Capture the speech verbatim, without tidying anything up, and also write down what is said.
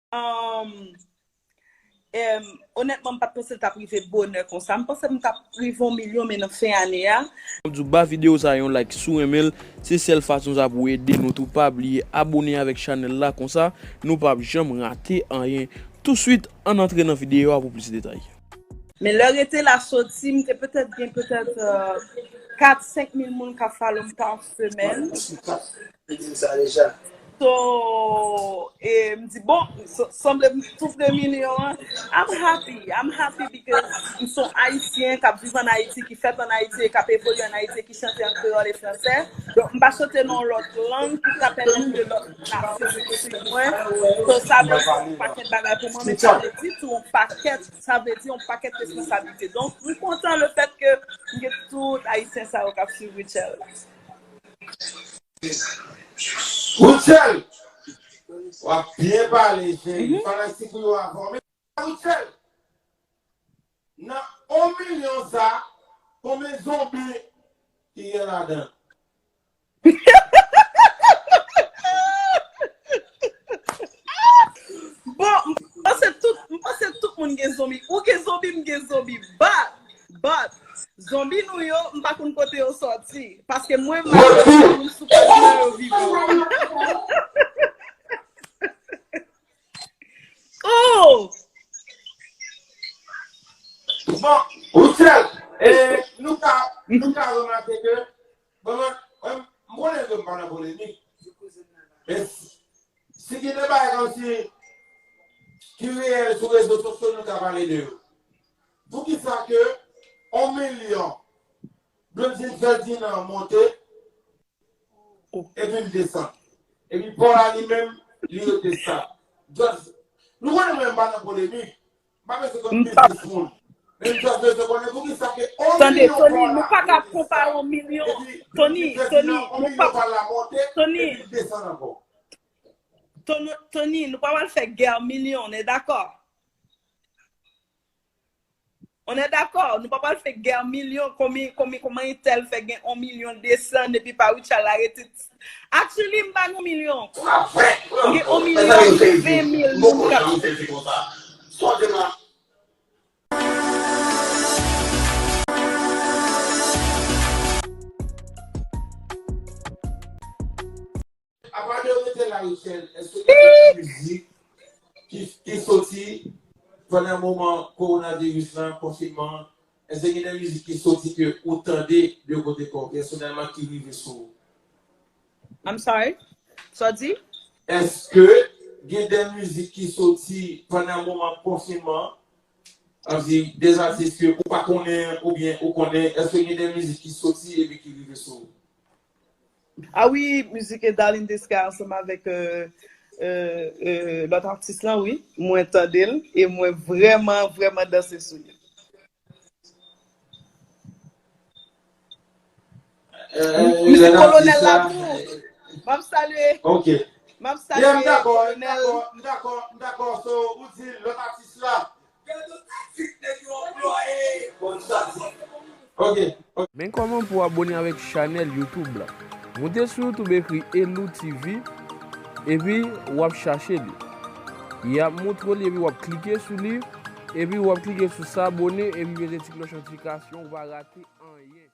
Um, em, onètman, m pa t panse l t ap rive bonè konsa. M panse m t ap rive yon milyon, men nan fen ane a. M di w ba videyo sa yon like si w renmen l. Se sèl fason sa pou ede nou tou. Pa bliye abone avèk chanèl la, konsa nou p ap janm rate anyen. Touswit, ann antre nan videyo a pou plis detay. Men lè rete la soti, m te petèt gen petèt, euh, kat, senk mil moun k ap follow m pa semèn. So, e m di, bon, so, sanble m tou pre milyon an. I'm happy. I'm happy because m se yon Ayisyen k ap viv ann Ayiti, ki fèt ann Ayiti e k ap evolye ann Ayiti, ki chante an kreyòl e fransè. Donk, m pa chante nan yon lòt lang ki ka pèmèt ke lòt nasyon swiv mwen. So, sa vle di yon pakèt bagay pou mwen, men sa vle di tou yon pakèt, sa vle di yon pakèt responsablite. Donk, m kontan le fèt ke m gen tout Ayisyen sa yo k ap swiv Rutshelle. Rutshelle, w ap byen pale, cheri. Fanatik ou yo a fòme. Rutshelle, nan yon milyon sa, konbyen zonbi ki gen ladan? Bon, m panse tout, m panse tout moun gen zonbi. Ou gen zonbi, m gen zonbi. But, but, zonbi nou yo, m pa konn kote yo sòti. Paske mwen, m pa konn si m sou paj mwen yo vivan. Oh! Bon, Rutshelle, e, nou ka, nou ka remake ke, bon, mwen, mwen, m konnen ke m pa nan polemik. Men si, si gen de bagay kòmsi ki reyèl sou rezo sosyo, nou ka pale de yo. Poukisa ke yon milyon Blondine Ferdinand monte, epi l desann. Epi Paul a li menm, li rete stab. Just, nou konnen mwen m pa nan polemik. M pa bezwen konn biznis moun. Men m just bezwen konnen poukisa ke yon milyon Paul la, nou pa ka konpare yon milyon. Tony, Tony, nou pa, Tony, Tony, Tony, nou pa pral fè gè milyon, nou dakò? On est d'accord, nou pa pral fè gè milyon, konbyen, konbyen, kòman entèl fè gen yon milyon desann epi pa Rutshelle la rete. Actually, m pa nan milyon. M gen yon milyon ven mil moun k ap. Apa de rete la Rutshelle, èske gen de mizik ki, ki soti pandan moman kowonaviris lan, konfinman an? Èske gen de mizik ki soti ke ou tande de kote pa w pèsonèlman ki rive sou ou? I'm sorry? Sa w di? Èske gen de mizik ki soti pandan moman konfinman an? Sa vle di, de atis ke ou pa konnen oubyen ou konnen, èske gen de mizik ki soti epi ki rive sou ou? Ah wi, mizik Darling Desca ansanm avèk, euh, euh, euh, lòt atis lan, wi. Mwen tande l e mwen vrèman, vrèman danse sou li. Misye Kolonèl la tou. M ap salye. Ok. M ap salye Kolonèl. M dakò, m dakò, m dakò. So, ou di lòt atis la. Men kòman pou w abòne avèk chanèl YouTube la. Moute sou YouTube, ekri Elou TV, epi w ap chache li. Y ap montre w li, epi w ap klike sou li, epi w ap klike sou s'abonner, epi peze ti klòch notifikasyon, ou pa rate anyen.